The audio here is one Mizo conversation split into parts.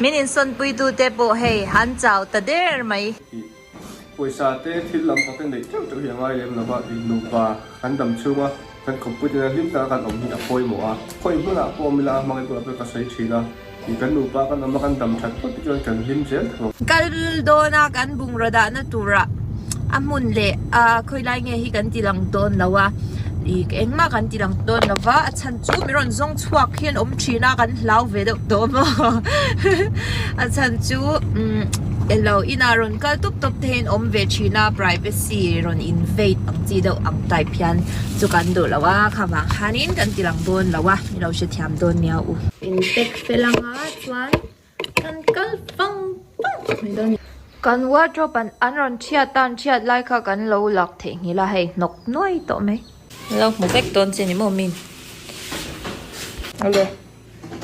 Min insawnpui tute pawh hei an chau ta der mai. Tih pawisa te thil lam pawh te neih teuh teuh hi a ngai lem lova, tih nupa kan dam chhunga kan kawppui tena hlim taka kan awm hi a pawimawh a. Khawi hmunah pawh awm ila a hmangaih bulah pawh ka sawi thin a, tih kan nupa kan awm a kan dam that phawt te chuan kan hlim zel tho ang. Kal dawna kan bungraw dahna turah a hmun leh a khawilai nge hi kan ti lang dawn lo a, ih engmah kan ti lang dawn lo va, a chhan chu mi rawn zawng chhuak hi an awm thin a kan hlau ve deuh tawh maw a chhan chu umm elo inah rawn kal tawp tawp te hian awm ve thin a privacy rawn invade ang chi deuh ang type hian chu kan duh lo a kha vang khanin kan ti lang dawn lo a ni lo hrethiam dawn nia u. In pack fel anga chuan kan kal vang vang mai dawn a ni. Kan wardrobe an an rawn thiat a an thiat lai kha kan lo lak theihnghilh a hei hnawk nuai tawh mai. Lo hmu vek dawn che ni maw min? Awle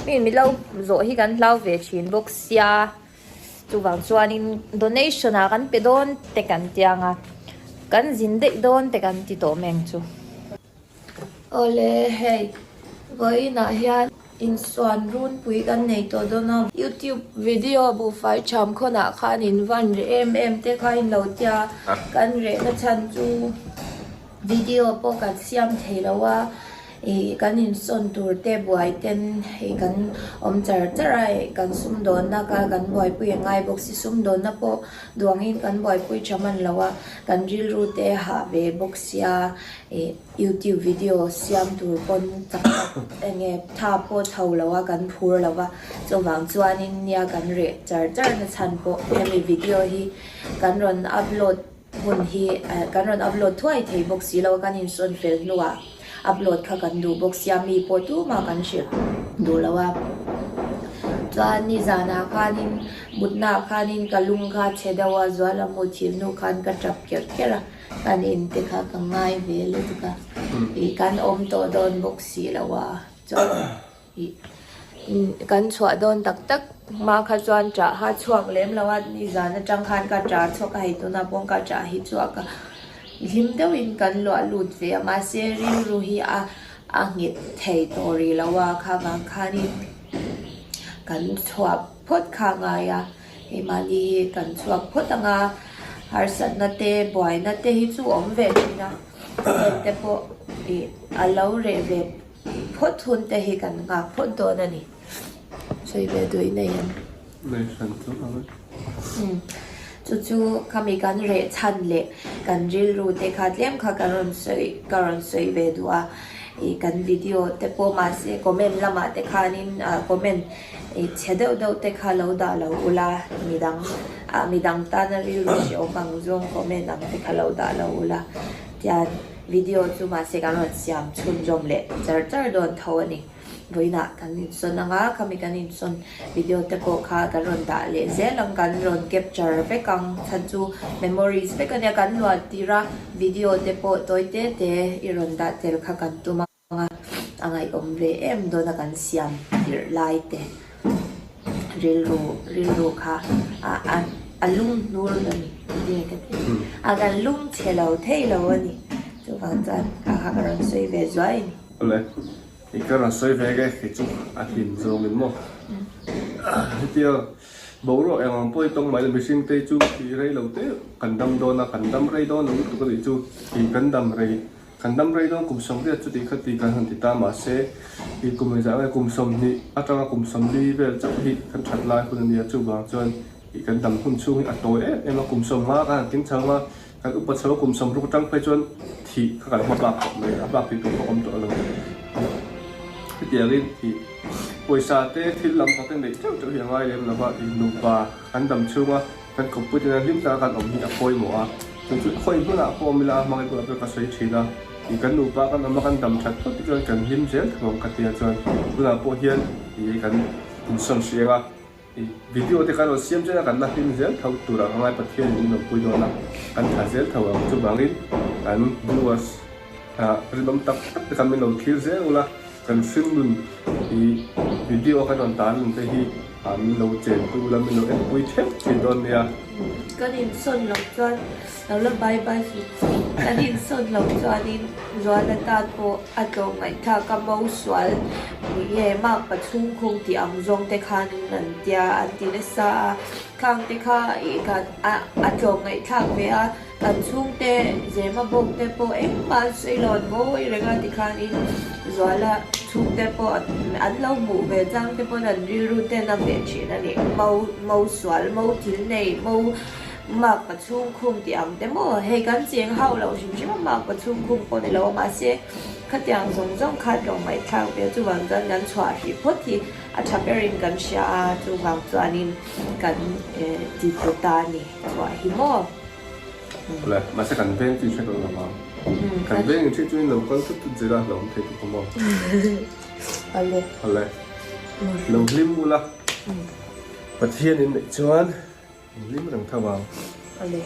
mi mi lo zawh hi kan hlau ve thin bawk sia chuvang chuanin donation ah kan pe dawn te kan tiang a kan zin daih dawn te kan ti tawh mai ang chu. Awle hei vawiinah hian insuan runpui kan nei tawh dawn a youtube video buhfai tham khawnah khan in van reh em em te kha in lo tia kan rehna chhan chu video pawh kan siam thei lo a ih kan insawn tur te buai ten hei kan awm char char a ih kan sumdawnna kha kan buaipui a ngai bawk si sumdawnna pawh duangin kan buaipui tha hman lo a kan rilru te hah ve bawk sia. Ih youtube video siam tur pawn chak tak enge tha pawh chho lo a kan phur lo va chuvang chuanin nia kan reh char char na chhan pawh hemi video hi kan rawn upload hun hi kan rawn upload thuai thei bawk si lo a kan insawn fel hnuah upload kha kan duh bawk sia mi pawh tumah kan hrilh duh lo a chuan nizanah khanin mutnaah khanin ka lung kha chhe deuh a zuala muthilh hnu khan ka tap kerh kerh a. Kan in te kha ka ngai ve lutuk a, ih kan awm tawh dawn bawk si lo a, chuan ih kan chhuah dawn tak tak hma kha chuan ṭah kha chhuak lem lo a, nizan atang khan ka ṭah chhuak a, hei tunah pawh ka ṭah hi chhuak a, hlim deuhin kan luah lut ve a, mahse rilru hi a a nghet thei tawh rih lo a, kha vang khanin kan chhuah phawt kha a ngai a. Keimahni hi kan chhuak phawt ang a, harsatna te buaina te hi chu awm ve thin a, heng te pawh ih a lo reh ve phawt hun te hi kan nghak phawt dawn a ni. Sawi ve duh in a em? Nei hran chu ang e. Umm chu chu khami kan reh chhan leh kan rilru te kha tlem kha kan rawn sawi ka rawn sawi ve duh a, ih kan video te pawh mahse comment lamah te khanin ah comment I chhe deuh deuh te kha lo dah lo ula, midang ah midang tana rilru hrehawm ang zawng comment ang te kha lo dah lo ula tian video chu mahse kan rawn siam chhunzawm leh char char dawn tho a ni. Vawiinah kan insawn ang a, khami kan insawn video te pawh kha kan rawn dah leh zel ang, kan rawn capture vek ang chhan chu memories vek a nia kan luah tir a, video te pawh tawi te te i rawn dah tel kha kan tum a. A ngaihawm ve em dawn a kan siam tirh lai te rilru rilru kha a a a lum hnur a ni enge ka tih a kan lum chhe lo thei lo a ni chuvang chuan kha kha ka rawn sawi ve zuai a ni. Awle i ka rawn sawi ve nge kei chu a hlim zawngin maw hetia boruak eng ang pawh hi tawng mai la mihring te chu tih rei lo te kan dam dawn a kan dam rei dawn lo lutuk a nih chu tih kan dam rei Kan dam rei dawn kum 80 chuti kha ti kan han ti ta mahse i kum engzah nge kum 20 atanga kum 40 vel chauh hi kan that lai hun a nia chuvang chuan i kan dam hun chhung hi a tawi em em a kum 50 kan han tling chho anga kan upa chho a kum 60 atang phei chuan thih kha kan hma bak khawp mai a bak tih tur pawh awm tawh lo hetiangin i pawisa te thil lam pang te neih teuh teuh hi a ngai lem lova i nupa kan dam chhunga Kan kawppui tena hlim taka kan awm hi a pawimawh a, chu chu khawi hmunah pawh awm ila a hmangaih bulah pawh ka sawi thin a, ih kan nupa kan awm a kan dam that phawt te chuan kan hlim zel tho ang ka tia chuan tunah pawh hian ih kan insawn hreng a, ih video te kan rawn siam zel a kan la hlim zel tho turah ka ngai Pathian in min rawn pui dawn a, kan tha zel tho ang chuvangin kan viewers ah rinawm tak tak te khan min lo thlir zel ula kan hringnun ih video a kan rawn tarlan te hi. Min lo chen tu la min lo enpui theuh thin dawn nia. Kan insawn loh chuan lo la bye bye suh. Kan insawn loh chuanin Zuala tan pawh a tlawm ngaihthlak a mo sual ni nge mak pathum khung tih ang zawng te khan an tia an ti nasa a. Khang te kha ih kan a a tlawm ngaihthlak ve a. Kan chhungte Zema bawk te pawh engmah an sawi lo an ngawi reng a tikhanin Zuala chhungte pawh an lo hmuh ve chang te pawn an rilru ten a ve thin a ni. Mo mo sual, mo thil nei, mo makpa chhungkhung tih ang te maw? Hei kan cheng hauh loh hrim hrim a makpa chhungkhung pawh ni lo a mahse khatiang zawng zawng kha tlawm ngaihthlak ve chuvang chuan kan chhuah hrih phawt hi a tha berin kan hria a chuvang chuanin kan ti tlu ta a ni chhuah hi maw? Awle, mahse kan veng chu i hre tawh lo ang. Kan veng in hriat chuan lo kal thut thut zel a, lo awm thei tuk awm aw. Awle. Awle. Lo hlim ula. Pathian in neih chuan in hlim reng tho ang. Awle.